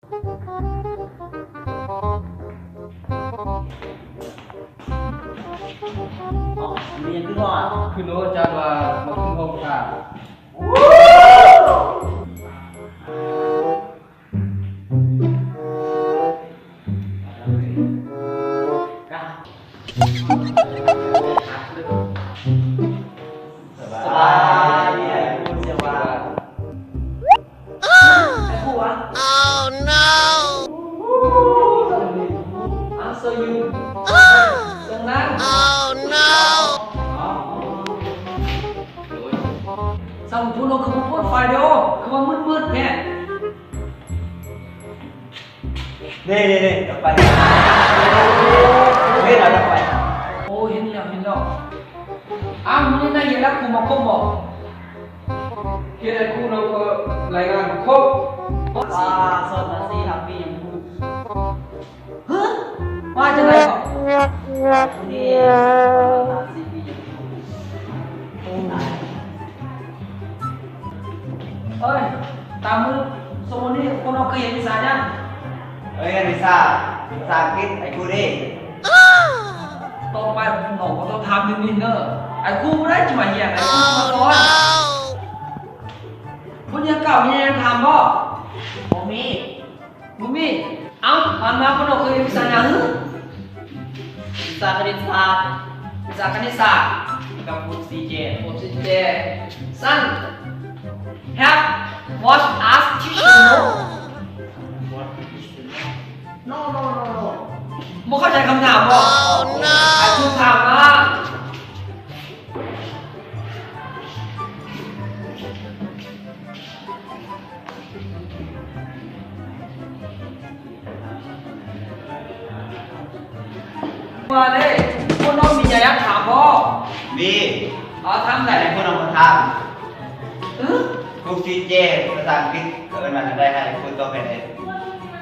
ເອົາ ມີຫຍັງຂຶ້ນຮອດ? ຂຶ້ນໂລດ ຈາກວ່າມາຂຶ້ນຫ້ອງຂ້າ. ສະບາຍດີ ອ້າຍຄູ ສະບາຍດີ ອ້າຍຄູຫວາ? Oh no! Answer you. ເຊິ່ງນັ້ນ Oh no! ຊັ້ນພຸ້ນເຮົາຄືບໍ່ເປີດໄຟເດ? ຄືວ່າມືດໆແທ້? ເດ້ໆໆ ດຽວໄປ ເຫັນແລ້ວ ດຽວໄປ. ໂອ້ ເຫັນແລ້ວ ເຫັນແລ້ວ. ອ້າວ ມື້ນີ້ໄດ້ເຮັດລາຄູມາຄົບບໍ່? ເຮັດໃຫ້ຄູນຳ ເອີ ລາຍງານຄົບ. ວ່າສອນພາສີຮັບມີຫຍັງຄູ? ຮະ? ວ່າຈັ່ງໃດເກາະ? ນີ້ສອນພາສີມີຫຍັງຄູ? ເອີຍ ຕາມມື້ ຊົ່ວໂມງນີ້ພວກນ້ອງເຄີຍຮຽນວິຊາຫຍັງ? ເອີຍ ຮຽນວິຊາ ພາສາອັງກິດ ອ້າຍຄູເດ້. ຕໍ່ໄປນ້ອງບໍ່ຕ້ອງຖາມເລື່ອງນີ້ເດີ ອ້າຍຄູບໍ່ໄດ້ຈະມາຮຽນ ອ້າຍຄູຈະມາສອນ. ບໍ່ຮຽນເກົ່າມີຫຍັງຖາມບໍ່? ບໍ່ມີ. ບໍ່ມີ. ເອົ້າ ຜ່ານມາພວກນ້ອງເຄີຍຮຽນວິຊາຫຍັງ? ວິຊາຄະນິດສາດ. ວິຊາຄະນິດສາດ ກັບພວກຊີເຈ. ພວກຊີເຈ. ຊັ້ນ Have what ask teacher no? No, no, no, no. ບໍ່ເຂົ້າໃຈຄຳຖາມບໍ່? Oh no. ອ້າຍຄູຖາມມາ. ວ່າເດ້ ພວກນ້ອງມີຫຍັງຢາກຖາມບໍ່? ມີ. ເອົາ ຖາມໄດ້. ພວກນ້ອງມາຖາມ. ອື? ພວກຊີເຈ ພາສາອັງກິດເອີ້ນວ່າຈັ່ງໃດ? ໃຫ້ຄູຕອບໃຫ້ແດ່.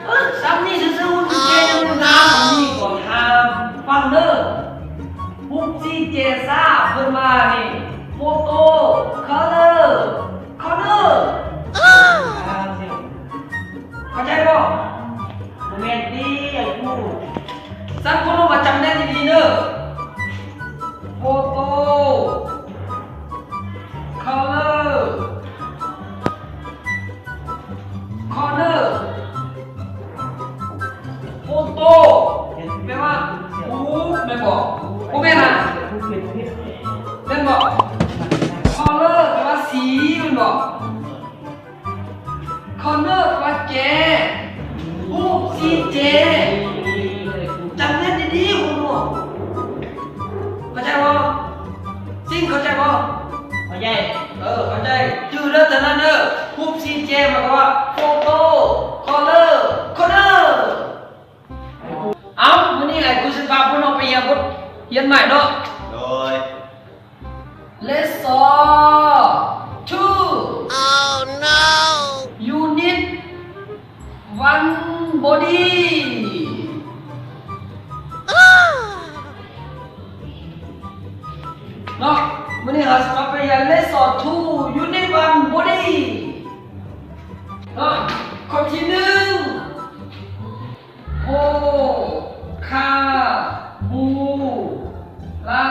ເອີ ຊ່ຳນີ້ຊື່ໆ ພວກຊີເຈຍັງບໍ່ຖາມ. ອັນນີ້ກໍຖາມ ຟັງເດີ. ພວກຊີເຈຊາບເພິ່ນວ່ານີ້ ໂຟໂຕ້ ຄັລເລີ ຄໍເນີ ເຂົ້າໃຈບໍ່? ບໍ່ແມ່ນຕິອ້າຍຄູ. ຊັ້ນພວກນ້ອງມາຈຳແນກດີໆເດີ ໂຟໂຕ້ ຄັລເລີ ຄໍເນີ. ໂຟໂຕ້ ແປວ່າຮູບແມ່ນບໍ່? ບໍ່ແມ່ນນະ ແມ່ນບໍ່? ຄັລເລີ ແປວ່າສີແມ່ນບໍ່? ຄໍເນີ ແປວ່າແຈ ຮູບຊີເຈ ຈຳແນກດີໆ ໂອ້ໂຫ ເຂົ້າໃຈບໍ່? ຊິງ ເຂົ້າໃຈບໍ່? ເຂົ້າໃຈ. ເອີ ເຂົ້າໃຈ. ຈື່ເດີ ເທົ່ານັ້ນເດີ ຮູບຊີເຈ ໝາຍຄວາມວ່າ ໂຟໂຕ້ ຄັລເລີ ຄໍເນີ. ເອົ້າ ມື້ນີ້ອ້າຍຄູຊິພາພວກນ້ອງໄປຮຽນບົດຮຽນໃໝ່ເນາະ. ໂດຍ. Lesson two. Oh no. Unit one body. ເນາະ ມື້ນີ້ເຮົາຊິມາໄປຮຽນ Lesson two Unit one Body ເນາະ. ຂໍ້ທີໜຶ່ງ ໂພຄາບູລາ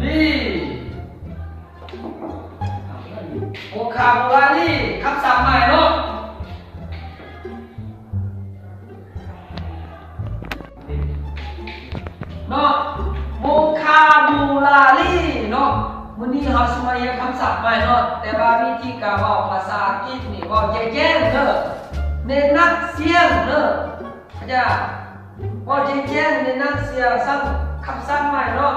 ລີ ໂພຄາບູລາລີ ຄຳສັບໃໝ່ເນາະ. ເນາະ ໂວຄາບູລາລີເນາະ. ມື້ນີ້ເຮົາຊິມາຮຽນຄຳສັບໃໝ່ເນາະ ແຕ່ວ່າວິທີການເວົ້າພາສາອັງກິດນີ້ເວົ້າແຈ້ງໆເດີ ເນັ້ນໜັກສຽງເດີ ເຂົ້າໃຈ? ເວົ້າແຈ້ງໆ ເນັ້ນໜັກສຽງ ສຳຄຳສັບໃໝ່ເນາະ.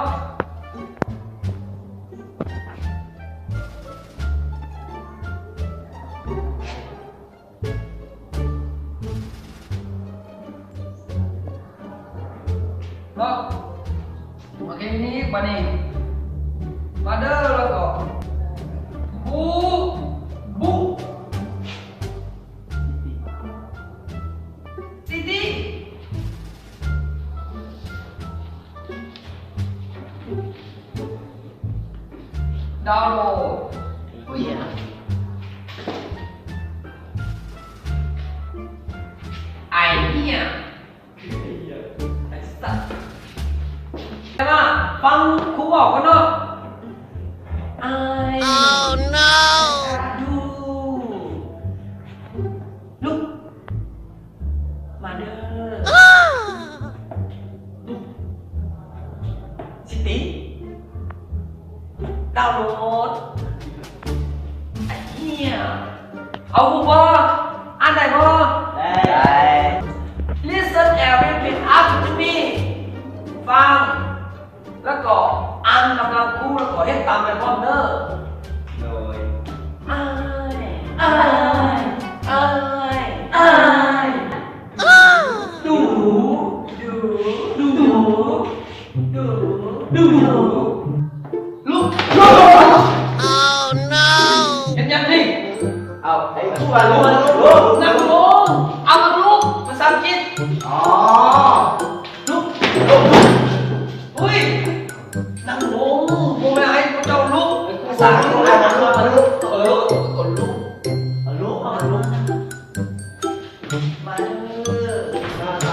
ເນາະ ໂອເຄ ນີ້ບາດນີ້ ມາເດີ ແລ້ວກໍ ບູ ບຸ ຊິຕິ ດາວໂຫຼດ ອຸ້ຍ. ຍ ໄອ້ສັດ ແຕ່ວ່າຟັງຄູເວົ້າກ່ອນເນາະ. I Oh no! Do. Look. Mother. City. Download. ໄອ້ເຫຍ ເອົາຮູ້ບໍ່? ອ່ານໄດ້ບໍ່? ໄດ້. Listen and repeat after me. ຟັງ ແລ້ວກໍອ່ານຕາມຫຼັງຄູ ແລ້ວກໍເຮັດຕາມໄປພ້ອມເດີ. ໂດຍ. I, I, I, I. ດູ ດູ ດູ Look. Oh no! ເຮັດຫຍັງນີ້? ເອົາ ໃຫ້ຮູ້ວ່າ look, look, look. ນັ່ງລົງ. ເອົາ look ພາສາອັງກິດ. ອໍ look, look, look. ອຸ້ຍ ນັ່ງລົງ. ບໍ່ແມ່ນໃຫ້ພວກເຈົ້າ look ພາສາອັງກິດ. ເອີ look, look, look. ມາເດີ ມາ ມາ.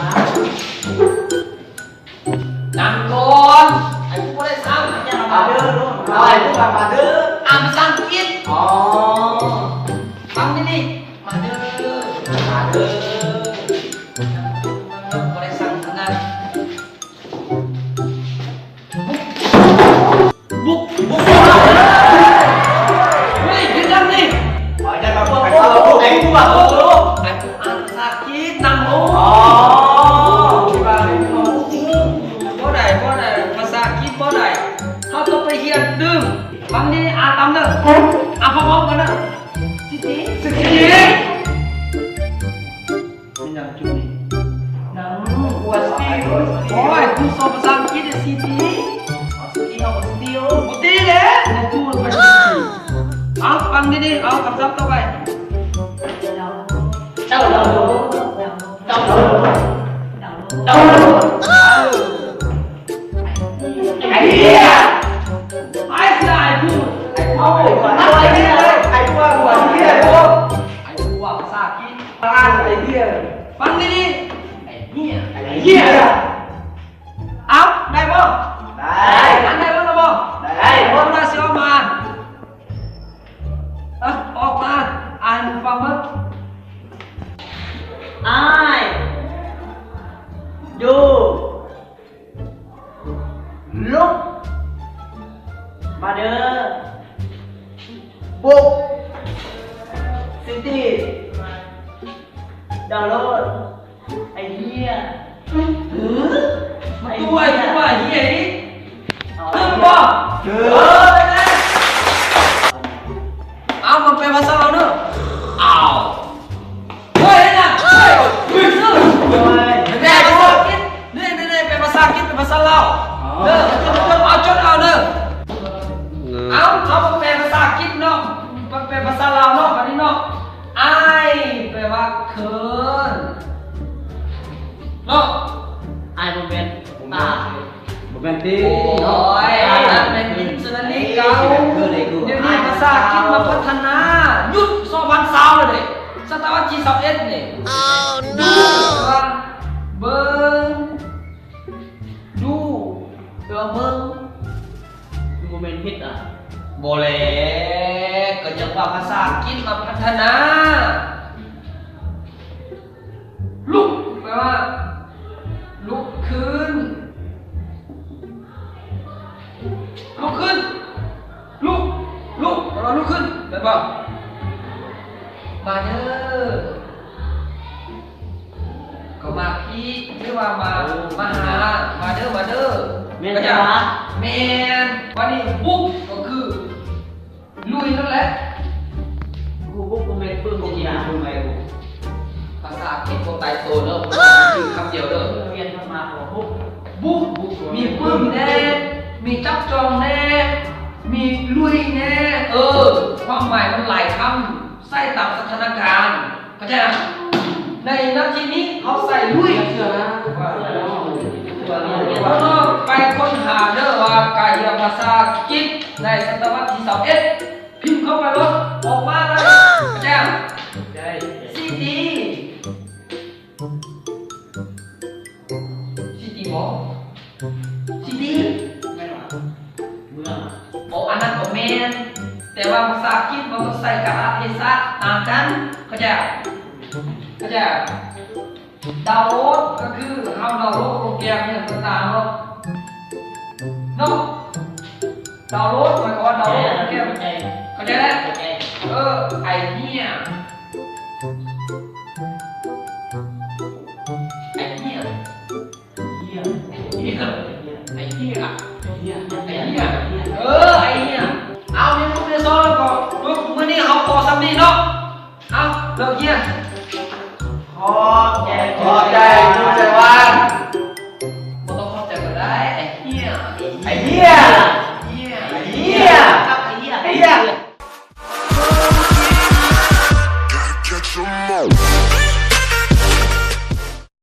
ນັ່ງກ່ອນ ໃຫ້ກູບໍ່ໄດ້ຊ້ຳ. ມາເດີ ມາເດີ ມາເດີ ອ່ານພາສາອັງກິດ. ອໍ ຟັງດີໆ ມາເດີ ມາເດີ ບໍ່ໄດ້ຊ້ຳຂະໜາດ ບຸກ ບຸກ ບຸກ. ເຮີ້ຍ ເຮັດຫຍັງນີ້? ເອົາ ຢ່າມາພວກ ພວກ ພວກ ພວກ ພວກ ພວກ ອ່ານພາສາອັງກິດ ນັ່ງລົງ. ອໍ ບໍ່ໄດ້ ບໍ່ໄດ້ ພາສາອັງກິດບໍ່ໄດ້ ເຮົາຕ້ອງໄປຮຽນຕື່ມ. ຟັງດີ ອ່ານຕາມເດີ ອ່ານພ້ອມໆກັນເດີ. ຊິຕິ ຊິຕິ ເປັນຫຍັງຈຸດນີ້? ນັ່ງ What's this? ໂອ້ຍ ຄູສອນພາສາອັງກິດ ຊິຕິ ເອົາ ຊິຕິ ເອົາ ຊິຕິ ເອົາ ບໍ່ຕິແຫຼະ ໃນຄູໄປຊິຕິ. ເອົາ ຟັງດີໆ ເອົາ ຄຳສັບຕໍ່ໄປ. ເຈົ້າ ເຈົ້າ ເຈົ້າ ເຈົ້າ ໄອ້ເຫຍ ໄອ້ເຫຍ ໄອ້ຜູ້ ໄອ້ຜູ້ ໄອ້ຜູ້ ໄອ້ຜູ້ ໄອ້ຜູ້ ພາສາອັງກິດ ອ່ານໄອ້ເຫຍ ຟັງດີໆ ໄອ້ເຫຍ ໄອ້ເຫຍ. ເອົາ ໄດ້ບໍ່? ໄດ້. ອ່ານໄດ້ບໍ່ລະບໍ່? ໄດ້. ບໍ່ລະຊິອອກມາ ເອີ ອອກມາ ອ່ານໃຫ້ຟັງເບິ່ງ. I, do, look, mother, book, city, download, ໄອ້ເຫຍ ຫື ມາຕົວະ ໄອ້ເຫຍ ຕົວະເຫຍອີກ ເອີ ຖືກບໍ່? ຖືກ. ເອີ ເອົາ ມາແປພາສາລາວເດີ. ເອົາ ເຮີ້ຍ ເຮັດຫຍັງ? ເຮີ້ຍ ເຮີ້ຍ ເຮີ້ຍ ແປພາສາອັງກິດ ນີ້ ນີ້ ນີ້ ແປພາສາອັງກິດ ເປັນພາສາລາວ ເດີ. ເອົາ ຈົດເອົາເດີ. ເອົາ ເຮົາມາແປພາສາອັງກິດເນາະ ມາແປພາສາລາວເນາະ ບາດນີ້ເນາະ. I ແປວ່າຄືນເນາະ. I ບໍ່ແມ່ນຕາ ບໍ່ແມ່ນຕີ ໂອ້ຍ ເນາະ ອັນນັ້ນແມ່ນດິກຊັນນາຣີເກົ່າ. ດຽວນີ້ພາສາອັງກິດມາພັດທະນາ ຍຸກສອງພັນຊາວແລ້ວເດ້ ສະຕະວັດທີຊາວເອັດນີ້. ດູ ແປວ່າເບິ່ງ ດູ ແປວ່າເບິ່ງ. ຄືບໍ່ແມ່ນເຮັດອະ? ບໍ່ແຫຼະ ກໍຍັງວ່າພາສາອັງກິດມາພັດທະນາ. ລຸກ ແປວ່າລຸກຂຶ້ນ ລຸກຂຶ້ນ ລຸກ ລຸກ ແປວ່າລຸກຂຶ້ນ ແມ່ນບໍ່? ມາເດີ. ກໍມາພີ້ ຫຼືວ່າມາ ໂອ້ ມາຫາ ມາເດີ ມາເດີ ແມ່ນ ກໍຈະ ຈ້າ ແມ່ນ. ບາດນີ້ບຸກ ກໍຄືລຸຍນັ້ນແຫຼະ. ກູບຸກບໍ່ແມ່ນປຶ້ມ ບໍ່ແມ່ນປຶ້ມ ພາສາອັງກິດບໍ່ຕາຍໂຕເດີ ບໍ່ແມ່ນຊື່ຄຳດຽວເດີ. ຮຽນມາກໍບຸກ ບຸກ ບຸກ ມີປຶ້ມແດ່ ມີຈັບຈອງແດ່ ມີລຸຍແດ່. ເອີ ຄວາມໝາຍມັນຫຼາຍຄຳ. ໃຊ້ຕາມສະຖານະການ ເຂົ້າໃຈນະ? ໃນນາທີນີ້ເຮົາໃຊ້ລຸຍ. ເຊື່ອນະ ເຮົາຕ້ອງໄປຄົ້ນຫາເດີວ່າກາຍະພາສາອັງກິດໃນສະຕະວັດທີຊາວເອັດ ພິມເຂົ້າໄປໂລດ ອອກມາເລີຍ. ເຂົ້າໃຈນະ? ໄດ້ ຊີດີ. ອາຈານ ເຂົ້າໃຈ ເຂົ້າໃຈ. ດາວໂຫຼດກໍຄືເຮົາດາວໂຫຼດໂປຣແກຣມຫຍັງຕ່າງໆເນາະ ເນາະ ດາວໂຫຼດໝາຍຄວາມວ່າດາວໂຫຼດໂປຣແກຣມ ເຂົ້າໃຈແລ້ວ ເອີ ໄອເນຍ ໄອເນຍ ໄອເນຍ ໄອເນຍ ເອີ ໄອເນຍ ເອົາ ເປັນບຸດເປັນສອນແລ້ວກໍ ມື້ນີ້ເຮົາພໍສ່ຳນີ້ເນາະ. ເອົາ ເລີກຮຽນ ຂອບໃຈ ຂອບໃຈ